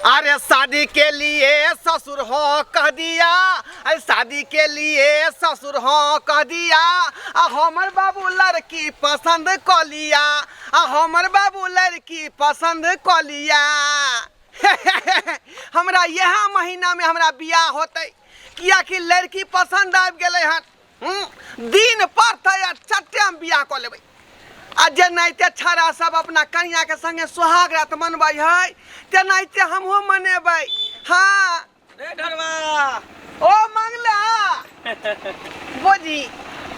अरे शादी के लिए ससुर हो कह दिया, अरे शादी के लिए ससुर हो कह दिया, आ हमर बाबू लड़की पसंद क लिया, आ हमर बाबू लड़की पसंद क लिया। हमरा यह महीना में हमरा बियाह होतै, कियाकि लड़की पसंद आबि गेलै हन। दिन पड़तै आ चट्टे हम बियाह कऽ लेबै। आ जेनाहिते छड़ा सब अपना कनियाके संगे सोहाग रात मनबै है, तेनाहिते हमहूँ मनेबै। हाँ रे ढरवा। ओ मंगला बोजी,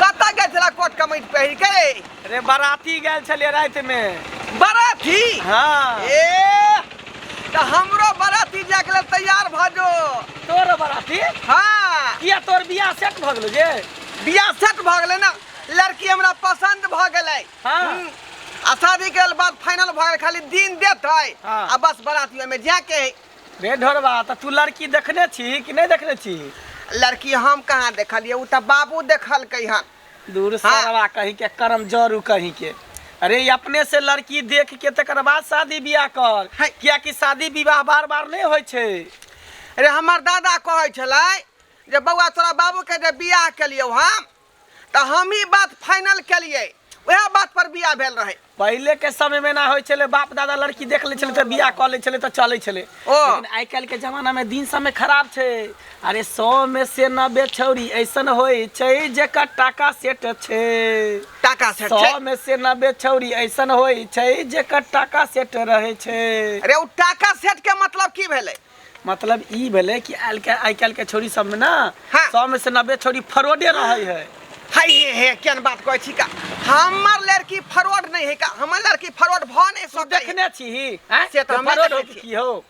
कतऽ गेल छला कोट कमैट पहिर के रे? रे बाराती गेल छलियै राति में। बाराती? हाँ। ए तऽ हमरो बाराती जाके लेल तैयार भऽ जो। तोरो बाराती? हाँ। किया तोर बियाह सेट भऽ गेलो जे? बियाह सेट भऽ गेलै ने, लड़की हमरा पसंद भऽ गेलै। हाँ। आ शादी के बाद फाइनल भऽ गेल, खाली दिन देतै। हाँ। आ बस बाराती ओहिमे जाके है। रे ढोरबा, तऽ तू लड़की देखने छी कि नहि देखने छी? लड़की हम कहाँ देखलियै, ओ तऽ बाबू देखलकै हन। दूर। हाँ। सरवा कहीं के, करम जरू कहीं के। अरे ई अपने से लड़की देख के तकर बाद शादी बियाह कर, है। कियाकि शादी विवाह बार बार नहीं होइ छै। अरे हमर दादा कहै छलै जे बौआ तोरा बाबूके जे बियाह केलियौ हम, तऽ हम ही बात फाइनल केलियै, वएह बात पर बियाह भेल रहै। पहिले के समय में ना होइ छलै, बाप दादा लड़की देख लै छलै तऽ बियाह कऽ लै छलै तऽ चलै छलै। ओ। लेकिन आइ काल्हि के जमाना में दिन समय खराब छै। अरे 100 में से 90 छौरी ऐसन होइ छै जेकर टाका सेट छै। टाका सेट 100 छै? में से 90 छौरी ऐसन होइ छै जेकर टाका सेट रहै छै। अरे ओ टाका सेट के मतलब की भेलै? मतलब ई भेलै कि आइ काल्हि के छौरी सबमे ना हाँ। 100 में से 90 छौरी फ्रॉडे रहै है। हाय हे हे, केहन बात कहै छी का? हमर लड़की फ्रॉड नहीं है का? हमर लड़की फ्रॉड भऽ नहीं तू सकै। देखने छी आँय? से तऽ हम नहि फ्रॉड देखने हो कि छियै। की हो?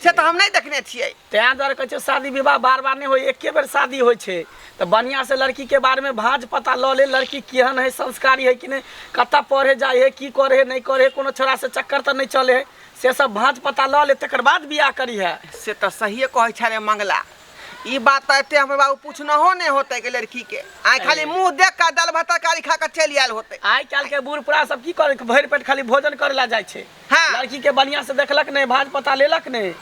से तऽ हम नहीं देखने छियै। तैं दुआरे कहै छै शादी विवाह बार बार नहि होइ, एके बेर शादी होइ छै। तऽ बढ़िआँ से लड़की के बारे में भाँज पता लऽ ले, लड़की केहन है, संस्कारी है कि नहि, कतऽ पढ़े जाइ है, की करे है, नहि करे है, कोनो छोड़ा से चक्कर तऽ नहि चले है, से सब भाँज पता लऽ ले तकर बाद बियाह करी है। से तऽ सहिए कहै छै रे मंगला, ई बात तऽ एते हमर बाबू पूछनहो नहि होतै के लड़की के, आइ खाली मुँह देख कऽ दालि भात तरकारी खा कऽ चलि आयल होतै। आइ काल्हि के बूढ़ पुरा सब की करे, भरि पेट खाली भोजन करे ला जाइ छै। हाँ। लड़की के बढ़िया से देखलक नहि, भाँज पता लेलक नहि।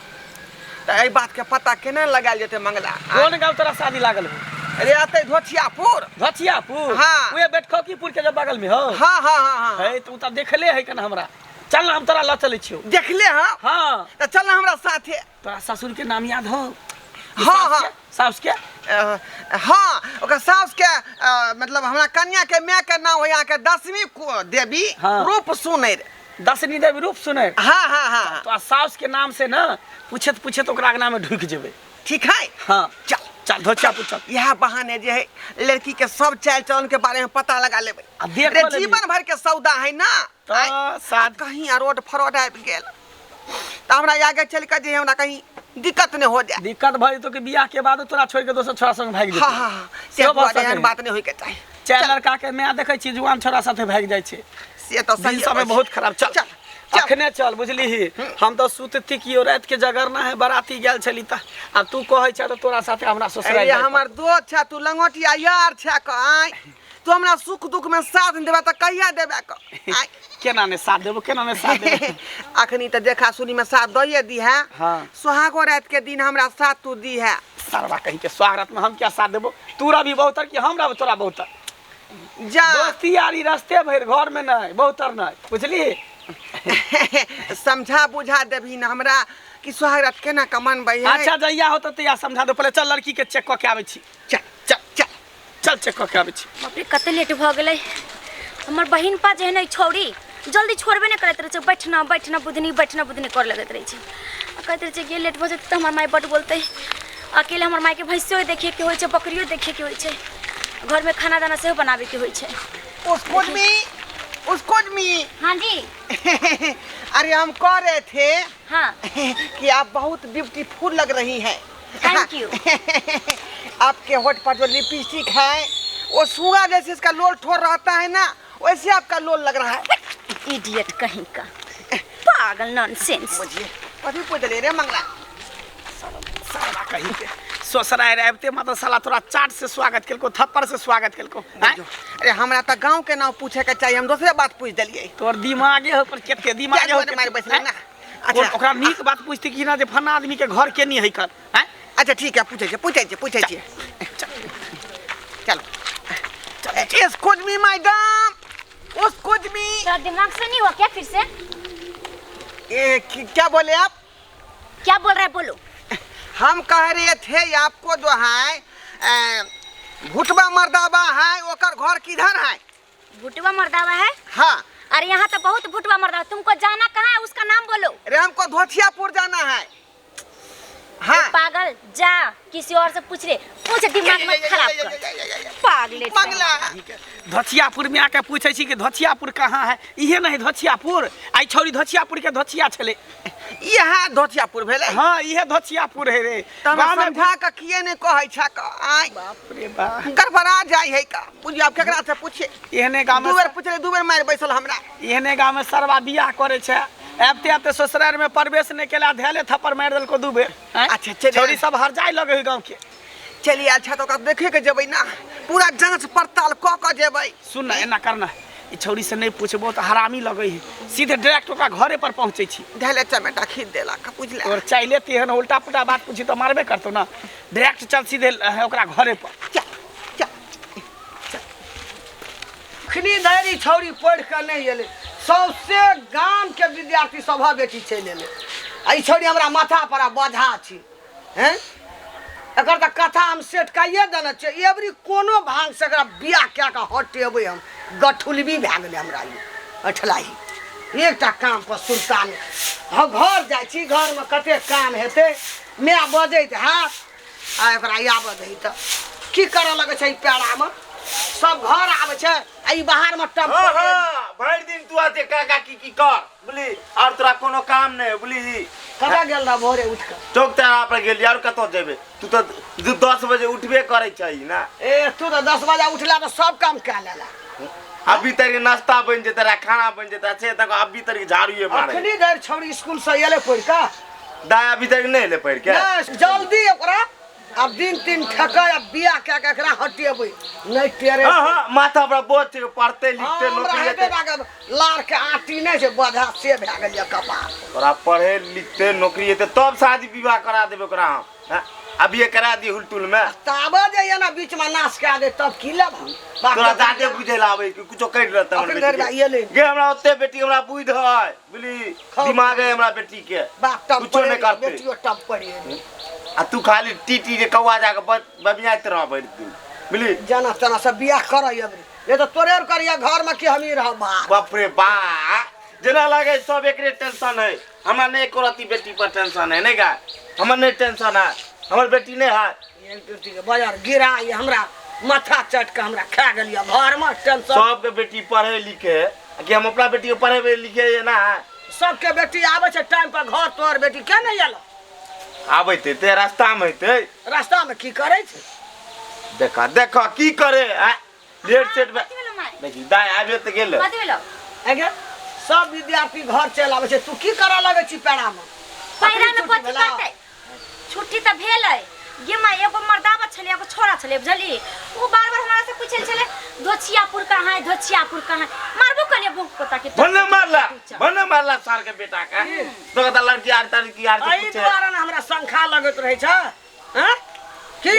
तऽ एहि बात के पता केना लगायल जेतै मंगला? कोन गाँव तोरा शादी लागल हो? अरे एतै धोथियापुर। धोथियापुर? हाँ। उहे बेटखौकीपुर के जे बगल में हो? हाँ, हाँ, हाँ, हाँ। है तऽ ओ तऽ देखले है कन हमरा। चल ना, हम तोरा लऽ चलै छियौ। देखले? हाँ। हाँ। तऽ चल ना हमरा साथे। तोरा ससुर के नाम याद हो? हाँ, हाँ। साउस के? हाँ, ओकर साउस के, मतलब हमरा कन्या के माय के नाम हो यहाँ के दसवीं देवी। हाँ। रूप सुनैर। दसवीं देवी रूप सुनैर। हाँ, हाँ, हाँ, हाँ। तो साउस के नाम से ना पूछत पूछत ओकरा अंगना में ढुक जेबै। ठीक है। हाँ। चल। चल धोचियापुर चल। यह बहाने जे है लड़की के सब चाल चलन के बारे में पता लगा लेबै। आ देख रे लेबही। जीवन भर के सौदा है ना। तऽ आइ, साथ- कहीं अरोड फरोड आबि गेल तऽ हमरा आगे चलि कऽ जे हमरा कहीं दिक्कत नहि हो जाए। दिक्कत भऽ जेतौ कि बियाह के बाद तोरा छोड़ि के दोसर छोरा संग भागि जेतौ। हाँ, हाँ, हाँ, से सेहो भऽ दुआरे एहन सकै। बात नहि होइके चाही। चारि लड़का के माय देखै छी जुआन छोरा साथे भागि जाइ छै। से तऽ दिन सही समय बहुत खराब। चल चल, चल। अखने चल, बुझलिही? हम तऽ सुतती कि राति के जगरना है, बराती गेल छली तऽ आब तू कहै छ तऽ तोरा साथे हमरा ससुराल अरे जाय हमर दोस्त छै तू, लंगोटिया यार छै क, आय तू हमरा सुख दुख में साथ नहीं देबे तऽ कहिया देबे क? आय केना ने साथ देबो, केना ने साथ देबो? अखनी तऽ देखा सुनी में साथ दइए दी है। हाँ। सोहागो रात के दिन हमरा साथ तू दी है। सरवा कहीं के, स्वागत में हम क्या साथ देबो? तू रवि बहुतर कि हम रवि तोरा बहुतर? जा। दोस्ती यारी रस्ते भरि, घर में नहीं, बहुतर नहीं, बुझली? समझा बुझा देबही न हमरा कि सोहाग रात केना कऽ मनबै है। अच्छा जहिया होतौ तहिया समझा दो, पहिले चल लड़की के चेक कऽ के आबै छी। चल, चल, चल। चल चेक कऽ के आबै छी। बाप रे, कते लेट भऽ गेलै। हमर बहिन पा जेहन अइ छौड़ी, जल्दी छोड़बे नहि करैत रहै छै। बैठना बैठना बुधनी, बैठना बुधनी कर लगैत रहै छै। आ कहैत रहै छै कि लेट भऽ जेतै तऽ हमर माय बड्ड बोलतै। अकेले हमर मायके भैंसियो देखैके होइ छै, बकरियो देखैके होइ छै, घरमे खाना दाना सेहो बनाबैके होइ छै। उसको भी, उसको भी। हाँ जी। अरे हम कह रहे थे हाँ। कि आप बहुत ब्यूटीफुल लग रही हैं। Thank you. आपके होठ पर जो लिपस्टिक है वो सुगा जैसे इसका लोल ठोर रहता है ना, वैसे आपका लोल लग रहा है। इडियट कहीं का, पागल, नॉनसेंस। बुझिए कथी पूछ रे मंगला? साला कहीं के, ससुराल आबिते मतलब साला तोरा चाट से स्वागत केलको, थप्पड़ से स्वागत केलको, आँय? अरे हमरा तऽ गांव के नाम पूछे के चाहिए, हम दोसरे बात पूछ देलिए। तोर दिमागे हो पर केते दिमागे हो मारे बैसले ना। अच्छा। ओकरा नीक बात पूछते कि ना जे फन्ना आदमी के घर के नहीं है कर हैं अच्छा ठीक है पूछे छियै पूछे छियै पूछे छियै चलो excuse me madam excuse me तेरा दिमाग से नहीं हुआ क्या फिर से ए, क्या बोले आप क्या बोल रहा है बोलो हम कह रहे थे आपको जो है भुटवा मर्दाबा है ओकर घर किधर है भुटवा मर्दावा है हाँ अरे यहाँ तो बहुत भुटवा मर्दावा तुमको जाना कहाँ है उसका नाम बोलो अरे हमको धोतियापुर जाना है हाँ पागल जा किसी और से पूछ ले पूछ दिमाग मत खराब कर पागले पगला धोतियापुर में आके पूछे छी कि धोतियापुर कहाँ है इहे नहीं धोतियापुर आई छौरी धोतियापुर के धोतिया छले इएह धोतियापुर भेलै हाँ इहे धोतियापुर है रे तऽ हमरा गाँव में समझा कऽ किए नहि कहै छ आइ बाप रे बा गड़बड़ा जाइ है का बुझियो आब केकरा से पूछिए एहने गाँव दू में बेर पूछले दू बेर मारि बैसल हमरा एहने गाँव में सरवा बियाह करे छै आबते आबते ससुराल में प्रवेश नहीं केला धैले थप्पड़ मारि देलको दू बेर आँय? अच्छा, चलि छौरी सब हर जाय लगे है गाँव के चलिए अच्छा तऽ ओकरा देखे के जेबै ना पूरा जांच पड़ताल कऽ कऽ जेबै सुन ना एना करना ई छौरी से नहीं पूछबो तऽ हरामी लगे है सीधे डायरेक्ट ओकरा घरे पर पहुँचे छी धैले चमेटा खींच देलक बुझले और चाहले तेहन उल्टा पुल्टा बात पूछी तऽ मारबे करतो ना डायरेक्ट चल सीधे ओकरा घरे पर चल चल अखनी धरि छौड़ी पढ़ि कऽ नहि एलै सौंसे गामके विद्यार्थी सभक बेटी चलि एलै आ ई छौड़ी हमरा माथा पर आ बाधा छी हैं एकर तऽ कथा हम सेट कैये देने छियै एबरी कोनो भांगसँ एकरा बियाह कए कऽ हटेबै हम गठुलबी भए गेलै हमरा ई अठलाही एकटा काम पर सुनता नहि हम घर जाइ छी घरमे कतेक काम हेतै माय बजैत हैत आ एकरा आबऽ दही तऽ की करऽ लगै छै ई पेड़ामे सब घर आबै छै आ ई बाहरमे टप हाँ हाँ भरि दिन तू आते काका की की कर बुझली और तोरा कोनो काम नहीं बुझली कतऽ गेल रह भोरे उठि कऽ चौक तेरा पर गेली और कतऽ जेबे तू तऽ 10 बजे उठबे करै छही ना ए तू तऽ 10 बजे उठला तऽ सब काम कए लेला अभी तक नाश्ता बनि जेतै रा खाना बनि जेतै से तक अभी तक झाड़ूए मारे अखनी धरि छौड़ी स्कूल से एलै पढ़ि कऽ दाय अभी तक नहीं एलै पढ़ि के नहि, जल्दी ओकरा आब दिन तीन ठेकै आ बियाह कए कऽ एकरा हटेबै नहि टेरे हाँ हाँ माथा पर बोझ छै पढ़ते लिखते हाँ, हमरा नौकरी हेबे हेतै भए गेल लार के आटी नहि छै बोझा से भए गेल यऽ कपार ओकरा पढ़े लिखते नौकरी हेतै तब शादी विवाह करा देबै ओकरा हम हाँ? अभी करा दी हुलटुल में ताबे जे ये ना बीच में नाश कए दे तब की लेब हम बाप तोरा रे, जादे बुझे ला आबै कि कुछो करि लेतै हमर अखन बेटी धरि के। बा एलै। गे हमरा ओते बेटी हमरा बुझ है बुझली खाउ। दिमाग है हमरा बेटी के बाप टप कुछो नहि करतै बेटियो टप पड़ी आ तू खाली टी टी के कौआ जाके बबियाइत रह भरि दिन बुझली जेना तेना सब बियाह करऽ अबरी नहीं तो तोरे और करिया घर में कि हमही रहब बाहर बाप रे बा जेना लागे सब एकरे टेंशन है हमरा नहीं एको रत्ती बेटी पर टेंशन है नहीं गा हमर नहीं टेंशन है हमर बेटी नहीं है एक बेटी के बाजार गिरा ये हमरा माथा चट के हमरा खा गेलिया घर में टेंशन सबके बेटी पढ़े लिखे है कि हम अपना बेटी के पढ़ेबे लिखे ये ना है सबके बेटी आबै छै टाइम पर घर तोहर बेटी के नहीं एलो आबैत हेतै रास्ता में हेतै रास्ता में की करै छै देखा देखा की करे आ लेट सेट में कथी भेलो माय देखी दाय आबे तऽ गेलै कथी भेलो आगे सब विद्यार्थी घर चलि आबै छै तू की करऽ लगै छी पैरा में पैरा में छुट्टी कथी भेलौ? करतै छुट्टी तऽ भेलै गे माय एगो मर्दाबा छलै एगो छोरा छलै बुझली ओ बार बार हमरा से पूछै छलै धोछियापुर कहाँ है धोछियापुर कहाँ है मारबो कलिए भूख पोता के भन्ने मारला भन्ने मारला सार के बेटा के तो कहता लड़की आर तार की आर एहि दुआरे ने हमरा शंखा लगैत रहै छै हँ की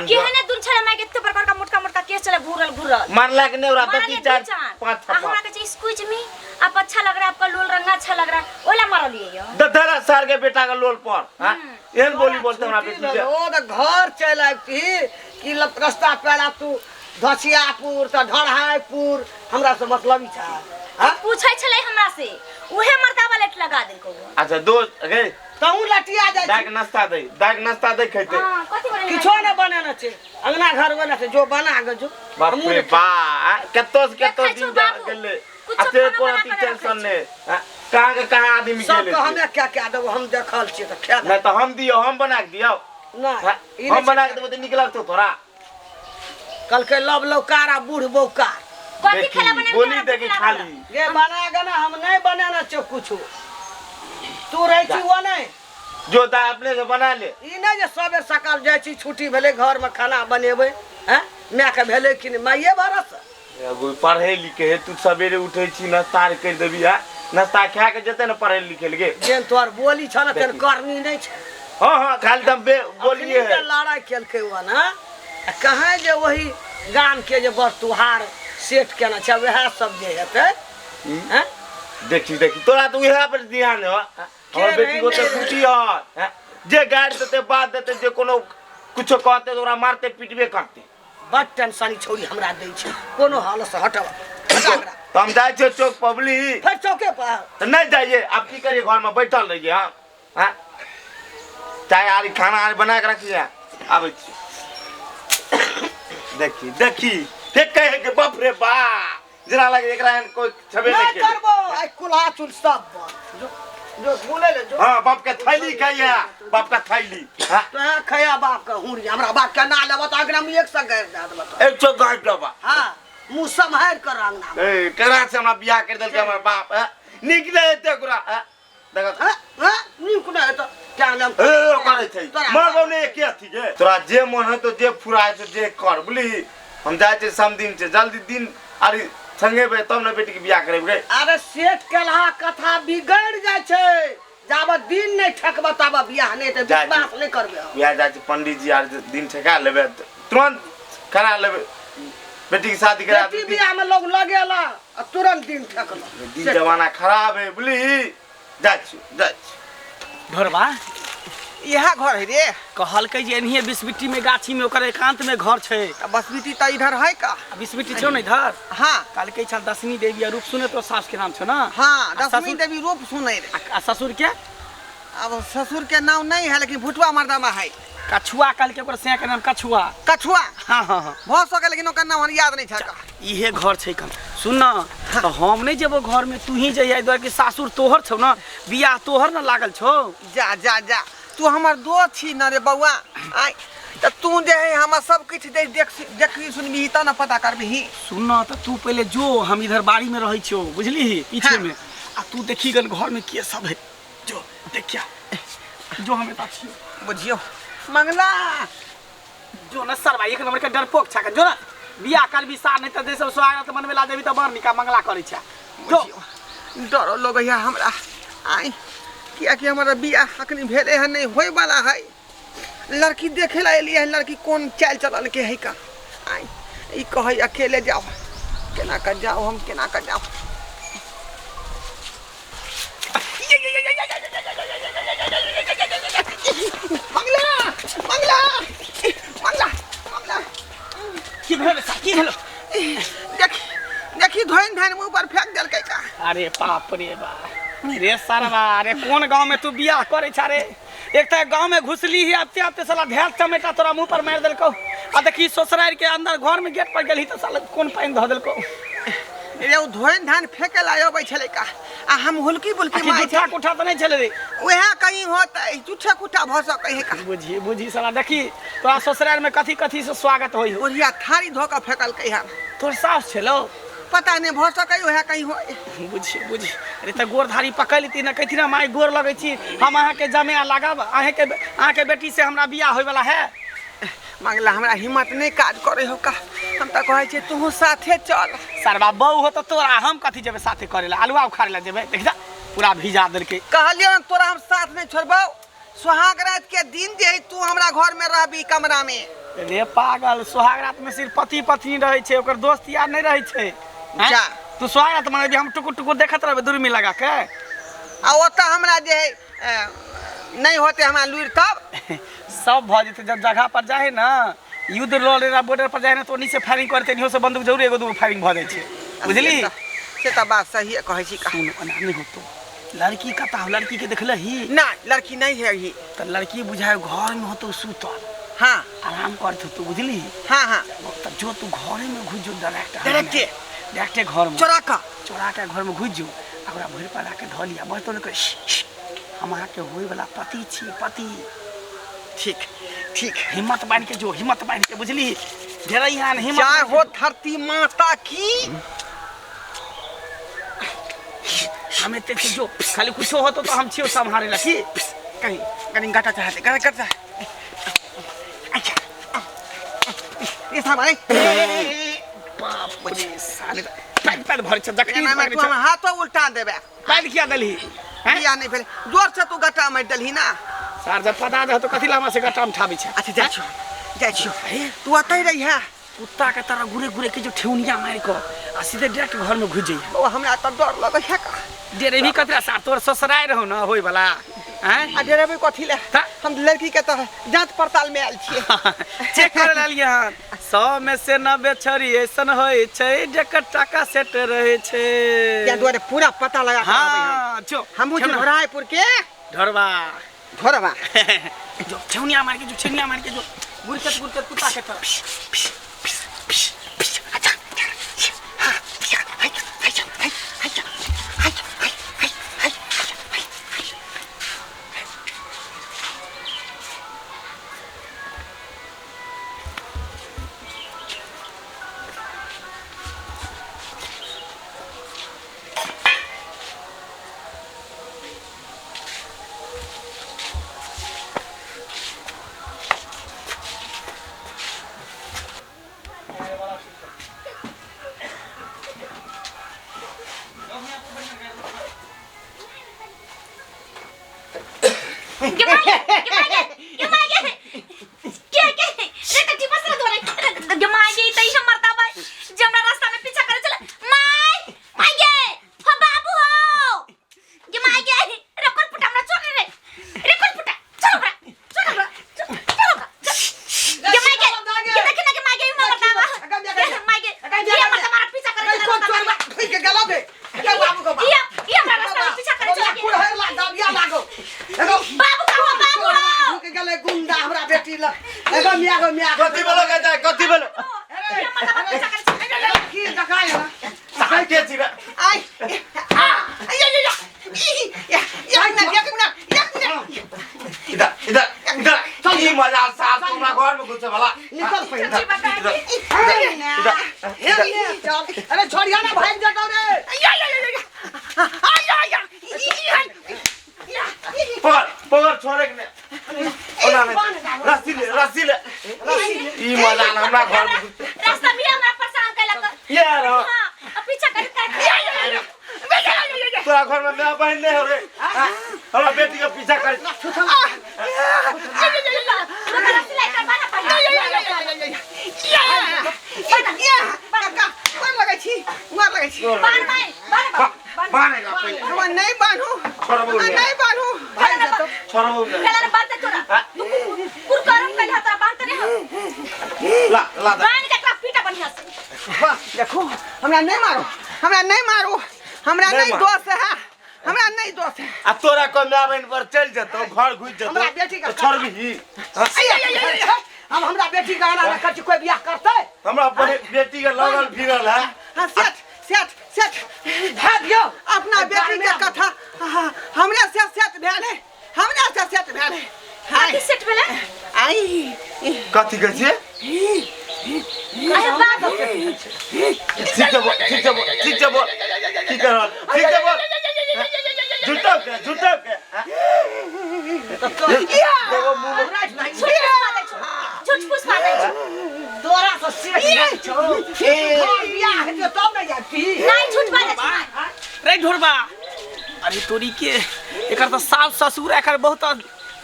केहने दुन छलै माय के एते बड़का बड़का मोटका मोटका केस छलै घूरल घूरल मारला के नहीं ओकरा मारलिए दस दू चार चार पाँच आ हमरा थप्पड़ कहै छै एक्सक्यूज मी आप अच्छा लग रहा है आपका लोल रंगा अच्छा लग रहा है ओला मारलिए यो दधरा सार के बेटा के लोल पर हाँ एहन बोली बोलते हमरा छुट्टी बेटी के भेलौ, ओ तऽ घर चलि आबिती कि रस्ता पेड़ा तू धसियापुर तऽ ढढ़ाइपुर हमरा से मतलब ई छै हँ पूछै छलै हमरा से उहे मर्दाबा लेट लगा देलको अच्छा दोस्त गे तहूँ लटिया जाइ दाग छी नाश्ता दे दाग नाश्ता दे खेते हां कथी बनेने किछो नहि बनेने छै अंगना घर बने छै जो बना के जो बाप हमहूँ रे नहि बा कतो से कतो देखै छौ दिन जा बाबू, गेले कुछो आ से खाना को बना अथी कऽ टेंशन रखै नहीं हाँ, कहाँ के कहाँ आदमी सबके गेले हमे क्या क्या देबो हम देखल छियै तऽ खा नहीं तो हम दियो हम बना के दियो नहि हाँ, ई हम नहि बना के देबो तो निक लगतो तोरा कहलकै लव लौकार आ बूढ़ बौकार कथी देखी, खेला बनेने बोली हमरा देखी भूख लागल। खाली गे बना के ना हम नहीं बनेने छियौ कुछो तू रहै छी ओ नहि जो दा अपने से बना ले ई नहि जे सबेर सकाल जाइ छी छुट्टी भेलै घरमे खाना बनेबै हँ मायके भेलै कि नहि माइए भरस एगो पढ़े लिखे है तू सवेरे उठे छी नाश्ता आर कर देबी है नाश्ता खा के जेतै ने पढ़ै लिखै लगे। जेहन तोहर बोली छौ ने तेहन करनी नहि छै। हाँ हाँ खाली तऽ हम बोलिए अखनी है। जे लड़ाइ केलकै ओ ने आ कहाँ जे वही गाम के जे बरतुहार सेट केने छै वएह सब जे हेतै हैं? देखी देखी तोरा तऽ उएह पर ध्यान हो। हमर बेटी को तऽ खुशी है जे गारि देतै बात देतै जे कोनो कुछो कहतै तऽ ओकरा मारते पीटबे करतै। बड टेंशन ई छौरी हमरा दै छै कोनो हालत से हटब हटा एकरा। तऽ हम जाइ छियै चौक पबली। फेर चौके पर तऽ नहि जाइए आब की करिए घरमे बैठल रहिए हम। हाँ चाय आर खाना आर बना के रखिए आबै छी। देखी देखी फेर कहे के बाप रे बा जेना लगे एकरा एहन कोई छबे नहीं नहीं केले। करबो आई कुल्हा चुल सब बंद जो जो बोले ले जो। हाँ बाप के थैली खाइए बाप का थैली। हाँ तो यहाँ खैया बाप का हुरी हमरा बाप के ना लेबो तो अगरा में एक सौ गैर दे देबो तो। एक सौ गाड़ देबा। हाँ मुंह सम्हार कर अंगना में। ए केना से हमरा बियाह कर देलकै हमर बाप। हैं नीक नहि हेतै ओकरा। हैं देखत। हैं हैं नीक नहि हेतौ क्या नाम ए करै छै तोरा- मरबौ ने एके अथी के तोरा जे मन हेतौ जे फुराय छौ जे कर बुझली। हम जाइ छियै समदिन छै जल्दी दिन अरे संगेबै तब ने बेटीके बियाह करेबै गे। अरे सेठ केलहा कथा बिगड़ जाइ छै जाबत दिन नहि ठकबऽ ताबत बियाह नहि हेतै, जाइ छी। विश्वास नहि करबै हम। बियाह जाइ छै पंडीजी आर जे दिन ठेका लेबै तुरंत करा लेबै बेटीके शादी करा बेटी बियाह में लोग लगेला आ तुरंत दिन ठकलक। दिन जमाना खराब है बुझली। जाइ छी जाइ छी। ढोरबा इएह घर है रे। कहलकै जे एनहिए बिसबिट्टी में गाछी में ओकर एकांत में घर छै। तऽ बसबिट्टी तऽ इधर है का? आ बिसबिट्टी छौ ने इधर? हाँ। कहलकै छल दशमी देवी आ रूप सुने तो सास के नाम छौ ना? हाँ, आ दशमी ससुर- देवी रूप सुने रे। आ ससुर के? अब ससुर के नाम नहीं है लेकिन भुटुआ मर्दामा है। कछुआ कहलकै ओकर सैया के नाम कछुआ। कछुआ? हाँ हाँ हाँ। भऽ सकै लेकिन ओकर नाम हमरा याद नहीं छै। इहे घर छै कन। सुन न, तऽ हम नहीं जेबो घर में तू ही जइहे, एहि दुआरे कि सासुर तोहर छौ न, बियाह तोहर न लागल छौ। जा जा जा तू हमर दोस्त छी न रे बौआ। आइ तऽ तू जे है हमर सब किछु जे देख देखी सुनबिही तब न पता करबिही। सुन न, तऽ तू पहिले जो, हम इधर बाड़ी में रहै छियौ बुझलिही पीछे हाँ। में, आ तू देखी गन घर में के सब है, जो देखिया जो हम एतऽ छियौ। बुझियौ मंगला जो न सरवा एक नंबर के डरपोक छा जो न बियाह करबी सार नहीं तऽ जे सब स्वागत मनबे ला जेबी तऽ बड़ निका मंगला करै छा। जो डरो लगैया हमरा। आइ कियाकि हमरा बियाह अखनी भेलै हन नहीं होय वाला है। लड़की देखे ला एलियै हन, लड़की कोन चालि चलन के है का। आइ ई कहै अकेले जाओ, केना कऽ जाओ हम, केना कऽ जाओ। मंगला मंगला मंगला मंगला की भेल सा, की भेल? देखी देखी धोइन धाइन मुँह पर फेंक देलकै का। अरे बाप रे बा रे सरवा, अरे कोन गांव में तू बियाह करे छा रे? एक तऽ गांव में घुसली ही आते आते साला ढेर चमेटा तोरा मुँह पर मारि देलकौ। आ देखी ससुरारि के अंदर घर में गेट पर गेलही तऽ साला कोन पानि धऽ देलकौ। रे ओ धोइन धान फेंके ला अबै छलै का, आ हम हुलकी बुलकी आखिर मारै झूठा कुठा तऽ नहि छलै रे? उएह कहीं होतै, झूठे कुठा भऽ सकै है का। बुझी बुझी साला देखी तोरा ससुरारि में कथी कथी से स्वागत होइ हो। बुढ़िया थारी धो कऽ फेकलकै हन। तोर सास छलौ? पता नहीं भऽ सकै उएह कहीं होय। बुझी बुझी अरे तऽ गोर धारी पकड़ि लेती ने, कहती ना माय गोर लगै छी हम अहाँके जमाए लागब, अहाँके बेटी से हमरा बियाह होयवला है। मंगला हमरा हिम्मत नहीं काज करे हो का, हम तऽ कहै छियै तूहू साथे चल। सरवा बहू हो तऽ तोरा हम कथी जेबै साथे करे ला, आलुआ उखाड़े ला जेबै? देख जा पूरा भिजा देलकै। कहलियौ ने तोरा हम साथ नहीं छोड़बौ, सुहाग रात के दिन जे है तू हमरा घर में रहबी कमरा में। रे पागल, सुहाग रात में सिर्फ पति पत्नी रहै छै, ओकर दोस्त यार नहीं रहै छै। हैं? जा। तू सुहाग रात मनेबी, हम टुकुर टुकुर देखत रहबै दूरबीन लगा के। आ ओतऽ हमरा जे है नहीं होते हमरा लुरि तब सब भऽ जेतै। जब जगह पर जाइ ना, युद्ध लड़े बॉर्डर पर जाइ ना, तो ओन्नी से फायरिंग करते, एनियो से बंदूक जरूर एगो दूगो फायरिंग भऽ जाइ छै बुझली। से तऽ बात सही कहै छी का। सुन, ओना नहि होतो। लड़की कतऽ हो? लड़की के देखलही? ना, लड़की नहीं है ही। तऽ लड़की बुझाय घर में होतो सुतल। हाँ। आराम करत होतो बुझली। हाँ हाँ। तऽ जो तू घरे में घुस जो डायरेक्ट। डायरेक्टे? डायरेक्टे घर में। चोरा कऽ? चोरा के घर में घुस जो, आ ओकरा भरि पर लाके धऽ लिया। बस तोरे कह, हम अहाँके होय वाला पति छी, पति। ठीक ठीक। हिम्मत बान्हि के जो, हिम्मत बान्हि के बुझली। ढेरैहन हिम्मत जय बान्हि के हो धरती माता की। हम एते छी जो, खाली कुछो होतो तो हम छियौ सम्हारे ला की। कहीं कहीं गाटा चाहते, गाटा गाटा। अच्छा। ये सामान है। बाप रे साले। पैद पैद भरै छै जखनी एना में पकड़ै तू छै हमर हाथो उल्टा देबे। पैद किया देलही हैं? बियाह नहीं भेलै, जोर से तू गट्टा मारि देलही ना। सार जब पता दे तो कथी ला हमरा से गट्टा में ठाबै छै? अच्छा जाइ छियो, जाइ छियो, तू अतै रही है। कुत्ता के तरह घुरे घुरे के जो ठेहुनिया मारि कऽ आ सीधे डायरेक्ट घर में घुस जइहे। ओ हमरा तऽ डर लगै है का। डेरेबी कतरा सार तोर ससुराय रहौ ना होय वाला हैं? आ डेरेबी कथी ले? ता- हम लड़की के तऽ जांच पड़ताल में आयल छियै। चेक करे लालियै हन। 100 में से 90 छड़ी ऐसन होइ छै जकर टाका सेट रहै छै। ताहि दुआरे पूरा पता लगा के आबै हम। हाँ जो हमहूँ छी ठेहुना- ढोरायपुर के ढोरबा। ढोरबा। जो ठेहुनिया मार के जो, ठेहुनिया मार के जो, गुरकत गुरकत कुत्ता के तरह। गे माय गे, गे माय गे, गे माय गे। के के रे कथी बसल तोरे गे माय गे, ई त ई हमर दबाई जे हमरा रास्ता में पीछा करे चले। माय माय गे, हो बाबू हो गे माय गे, रे कोन पुटा हमरा छोड़ रे, रे कोन पुटा, छोड़ हमरा, छोड़ हमरा, छोड़ हमरा। गे माय गे, गे देख ना गे माय गे, ई हमर दबा गे माय गे, ई हमर दबा पीछा करे चले। कोन चोरबा ठोकि के गेला बे? एकर बाबू के ई ई हमरा रास्ता में पीछा करे चले। कुड़हर ला दबिया लागो एगो बाबू का हो, बाबू हो। ढुक गेलै गुंडा हमरा बेटी लग। एगो मिया गो मिया। कथी बोलो के जाय? कथी बोलो? ई हमर दबा पीछा करे चले। की देखाय ना? सार के छी रे? आइ आ या या या ई या, एक मिनट, एक मिनट, एक मिनट। इधर इधर इधर, ई मजा सास हमरा घर में घुसे वाला। निकल पहिले। सच्ची बता इधर इधर इधर। चल, अरे छोड़िया ना, भाग जतौ रे। या या या या आ या या ई या ई। पकड़ पकड़, छोड़े के नहीं, ओना नहीं, रस्सी ले, रस्सी ले। ई मजा हमरा घर में घुसे। रास्ता में हमरा परेशान कैलक। ये रहो। हां, अब पीछा करे कर। तोरा घर में माय बहन नहीं हो रे? हाँ? हमरा बेटी के पीछा कर। काका मार लगै छी, मार लगै छी। बान्हेगा पहिले। हमरा नहीं बान्हू। छोड़बौ हमरा नहि। नहीं बान्हू। छोड़बौ नहि। ला ला दे। वाह देखो, हमरा नहीं मारो, हमरा नहीं मारो, हमरा नहीं नहीं मारो। दोष है, हमरा नहीं दोष है। आ तोरा को माय बहन पर चल जतौ, घर घुस जतौ, हमरा बेटी के तो छोड़बही? हाँ? हम हमरा बेटी के आना रखै छी, कोई बियाह करतै? हमरा बेटी के लगल भिड़ल है। हाँ सेठ सेठ सेठ धै दियौ अपना बेटी के कथा। हाँ, हमरे से सेठ भेल है, हमरे से सेठ भेल है। हाय आई। कथी कहै छियै? ठीक छै बोल, ठीक छै बोल, ठीक छै बोल, की कर रहल? ठीक छै बोल। झूठो के, झूठो के, हाँ? देखो मुंह में। तोरा से सेठ जाइ छौ, घर बियाह हेतै तब ने जाती। रे ढोरबा, अरे तोरी के एकर तो सास ससुर एकर बहुत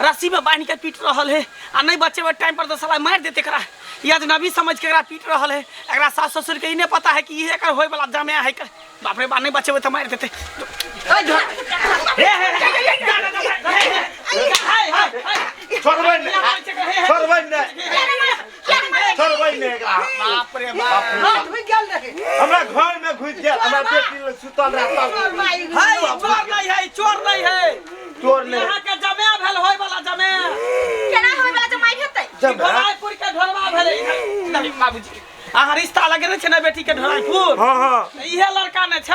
रस्सी में बांध के पीट रहल है आ नहीं बचेबे टाइम पर तो साला मार देते एकरा। ई अजनबी समझ के एकरा पीट रहल है। एकरा सास ससुर के ई नहीं पता है कि ई एकर होय वाला जमाया है। बाप रे बाप, नहीं बचेबे तो मार देते। हे हे हे हे हे। छोड़बै नहि, छोड़बै नहि, छोड़बै नहि एकरा। बाप रे बाप। हाथ भी गेल रहे। हमरा घर में घुस गेल, हमरा बेटी लग सुतल रहता। है चोर नहीं है, चोर नहीं है, चोर नहीं। यहाँ के जमाया भेल होय वाला जमाया। जमाया? ढोरायपुर के ढोरबा भेलै। नहीं बाबूजी, अहाँ रिश्ता लगेने छै ने बेटी के ढोरायपुर? हाँ हाँ। इहे लड़का ने छै।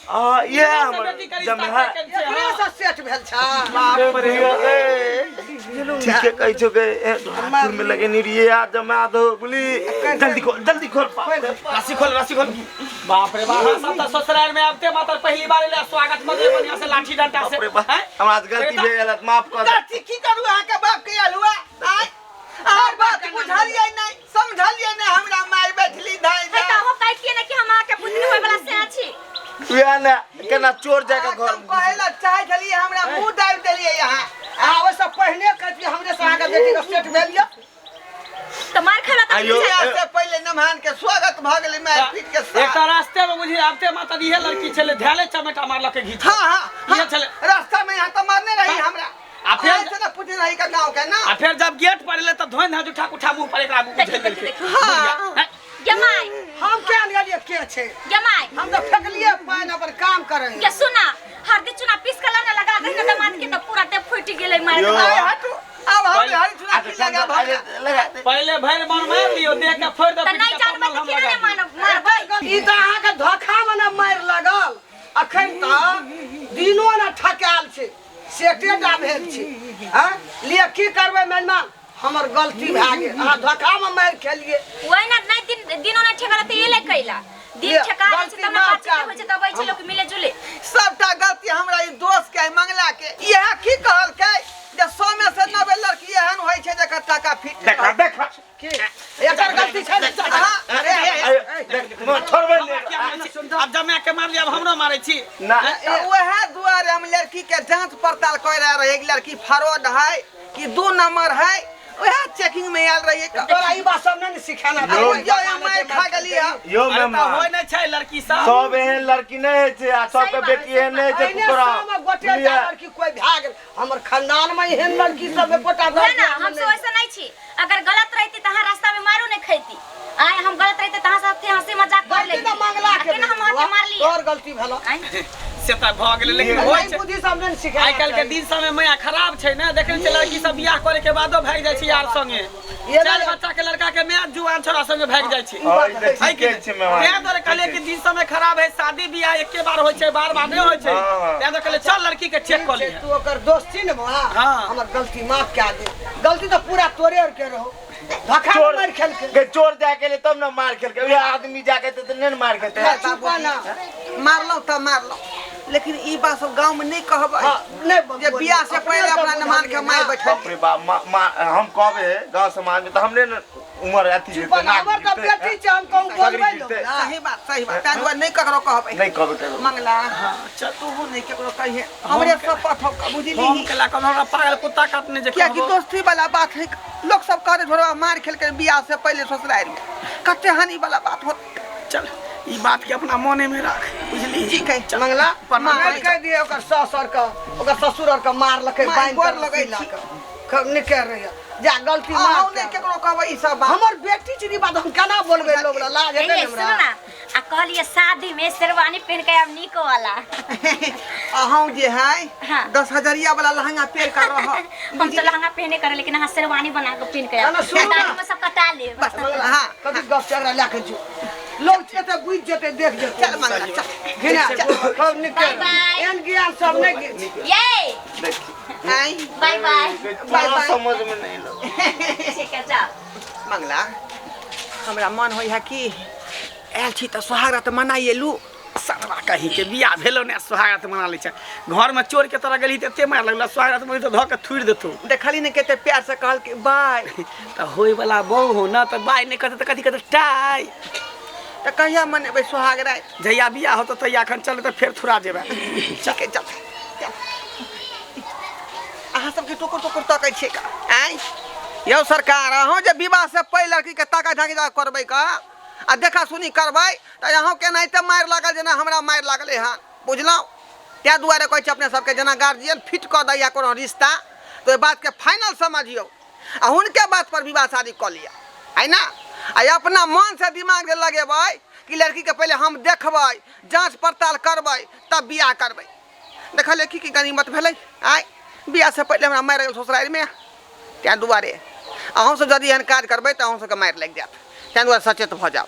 आ ये इहे से हमर बेटी के रिश्ता जमाया। तय केने छै, एकरे हाँ। से सेठ भेल छ। बाप रे। ठीक है कहै छौ के ढोरायपुर में लगेने रहियै आ जमा दो बोली। जल्दी खोल, जल्दी खोल। रस्सी खोल, रस्सी खोल। बाप रे बाप, हाँ, सब तो ससुराल में आबते मात्र पहली बार एलै स्वागत मजे बढ़िया से लाठी डंडा से। बाप रे बाप, हैं? हमरा से गलती भए गेल, माफ कर दे। चाची की करू अहाँके बाप के आलुआ? आय आर बात बुझलियै नहीं, समझलियै नहीं, हमरा माय बैठली धाय धाय। केना चोर जाके घर हम कहै ला चाहै छलियै हमरा मुंह दाबि देलियै यहाँ। अहाँ ओहिसँ पहिने कहतियै हमरे से अहाँके बेटीके सेट भेल यऽ। तऽ मार खेला तऽ आइयो। बियाह से पहिले नमहान के स्वागत भऽ गेलै मारि पीट के एक साथ। तऽ रास्ते में बुझी आबते माता दी इहे लड़की छलै धैले चमेटा मारलक घीच हाँ हाँ हाँ इहे छलै। रास्ता में यहाँ तो मारने रही हमरा। आ फिर- से ना पूछने रही का गाँव के ना। आ फेर जब गेट पर एलै तऽ धोइन धाज उठा उठा मुंह पर एकरा देखी उझेल देखी देलकै। देखी हाँ। हैं? गे माय हम क्या गेलियै के छै? गे माय हम तऽ फेकलियै पानि अपन काम करै। गे सुना हरदी चूना पीस के लाना लगा दे ना दामाद के तऽ पूरा देह फूटि गेलै मार यो। के। आए हटू अब हम हरी चुना की लगा भऽ लगा दे। पहिले भरि मन मारि लियौ देह के फोड़ि दे तऽ नहि जानबै तऽ केना नहि मानब मारबै। ई तऽ अहाँके धोखामे ने मारि लगल। अखन तऽ दिनो ने ठकायल छै, सेटे टा भेल छै। हँ लिअ की करबै मेजमान, हमर गलती भए गेल, अहाँ धोखामे मारि खेलियै। वही ना नहीं दिन दिनो नहीं ठेका रहते ये ले कैला दिन ये, ठेका रहै छै गलती तब ना माफ बातचीत कर। होइ छै तब अबै छै लोक मिले जुले। सबटा गलती हमरा ई दोस्त के मंगला के। इएह की कहलकै जे 100 में से 90 लड़की एहन होइ छै जकर टाका फिट। देखा देखा की एकर गलती छै ने? हाँ, अरे, अरे, देख, छोड़बै नहि। आब जमा के मारलियै आब हमरो मारै छी। ना तऽ उएह दुआरे हम लड़की के जांच पड़ताल कर रहे रहियै कि लड़की फ्रॉड है कि 2 नंबर है, वएह चेकिंग में आयल रहियै। तोरा ई बात सब नहि ने सिखाना। यो। यो यहाँ मारि खा गेली हँ। यो अरे तऽ मेहमान होइ नहि छै लड़की सब। सब एहन लड़की नहि होइ छै आ सबके सही बात, बेटी एहन नहि होइ छै एहने कुकुरा। सौमे गोटे टा लड़की कोइ भए गेल हमर खानदान में एहन लड़की सब एकोटा वएह ना लड़की हम सब ऐसा नहीं छी, अगर गलत रहती तऽ अहाँ रास्ता में मारो नहीं खैती। आय हम गलत रहते तऽ अहाँ साथे हंसी मजाक कर गलती लेती। तऽ मंगला के केना हम अहाँके मारलियै? तोहर गलती भेलो। आँय? से तऽ भऽ गेलै लेकिन होइ एहि छै बुद्धि सब नहि ने सिखाना आइ काल्हि के चाही। दिन समय मैया खराब छै ने, देखै छियै लड़की सब बियाह करे के बादो भागि जाइ छै यार संगे। ये चारि ना- बच्चा के लड़का के माय जुआन छोरा संगे भागि जाइ छै। हँ, ई तऽ है कि ठीके नहि? छै मेहमान। तें दुआरे कहलियै कि दिन समय खराब है, शादी बियाह एके बार होइ छै, बार बार नहि होइ छै। हाँ। तें दुआरे कहलियै चल लड़की के चेक कऽ छै, लिहे। तू ओकर दोस्त छी ने बौआ। हाँ। हमर गलती माफ कए दे, गलती तऽ पूरा तोरे आर के रहो, धोखा चोर मारि खेलकै। के चोर जाके ले तब ने मार खेलकै, उएह आदमी जाके तऽ नहि ने मार खेतै। ना, चुप ना। मारलहुँ तऽ मारलहुँ, लेकिन ई बात सब गाँव में नहीं कहबै। हाँ, नहीं जे बियाह से पहिले अपना नमान के माय बैठल। बाप रे बाप, हम कहबै गाँव समाज में तऽ हमरे ने उमर अथी चुप जेतै, ना, नाक हमर तऽ गिरतै, बेटी छै, हम कहूँ सगरी बोलबै गिरतै। लोग ना। सही बात, सही बात, ताहि दुआरे नहीं ककरो कहबै। नहि कहबै ककरो। मंगला चल। तू नहीं ककरो कहिए, हमरे सब पथो बुझली। हम केला कहलहुँ हमरा पागल कुत्ता काटने जे कियाकि कहबो। दोस्ती वाला बात है, लोग सब कहते झोरवा मार खेल के बियाह से पहले ससुराल में कते हानि वाला बात होत। चल ई बात के अपना मने में राख बुझली। ठीक है मंगला प्रणाम मारि कहि दियै ओकर सास आर के, ओकर ससुर आर के मारलकै, माय बान्हि गोर के लगै रस्सी लऽ छी। कऽ निकलि रहै। जा गलती अहूँ माफ नहि कए। केकरो कहबै ई सब बात। हमर बेटी छै ई बात हम केना बोलबै लोग लग, लाज हेतै ने ए, हमरा। सुनू ना आ कहलियै शादी में शेरवानी पहन के आब नीक वाला। अहूँ जे है हाँ। 10 हजरिया वाला लहंगा पहिर कर रह। हम तो लहंगा पहने करे लेकिन अहाँ शेरवानी बना के पहन के आब। ना, सुनू ना। दाढ़ी में सब कटा लेब। बस हाँ कभी गप चकरा लए के जो लोग जेतै बुझि जेतै देख जेतै। चल मंगला चल। घिना खूब निकल। बाय बाय। एहन ज्ञान सब नहि ये आई बाय बाय। बाय बाय। समझ में नहीं लग। ठीक है जाओ। मंगला हमरा मन होइ है कि आयल छी तऽ सोहागरात मनाइएलू। सरवा कहीं के बियाह भेलो ने सोहागरात मना लै छै, घर में चोर के तरह गेली तऽ एते मारि लगला, सोहागरात मनी तऽ धऽ के थुरि देतौ। देखली ने कते प्यार से कहल कि बाय। तऽ होय वाला बहु हो ना तऽ बाय नहि कहतै तऽ कथी कहतै टाय। तऽ कहिया मनेबै सोहागरात? जहिया बियाह होतौ तहिया, एखन चल तऽ फेर थुरा जेबै। ठीक है चल चल। अहाँ सबके टोकर टोकर तकै छियै का? आँय यौ सरकार, अहूँ जे विवाह से पहिले लड़की के ताका झाकी करबै का आ देखा सुनी करबै तऽ अहूँ केनाहिते मारि लागल जेना हमरा मारि लागलै हँ, बुझलहुँ? ताहि दुआरे कहै छी अपने सबके जेना गार्जियन फिट कऽ दैया कोनो रिश्ता तऽ ओहि बातके फाइनल समझियौ आ हुनके बात पर विवाह शादी कऽ लिअ, है ना? आ अपना मन से दिमाग जे लगेबै कि लड़कीके पहिले हम देखबै, जाँच पड़ताल करबै तब बियाह करबै। देखलियै की की गनीमत भेलै आँय, बियाह से पहिले हमरा मारि गेल ससुरारिमे। ताहि दुआरे अहूँसब यदि एहन काज करबै तऽ अहूँ सबके मारि लागि जायत, ताहि दुआरे सचेत भऽ जाउ।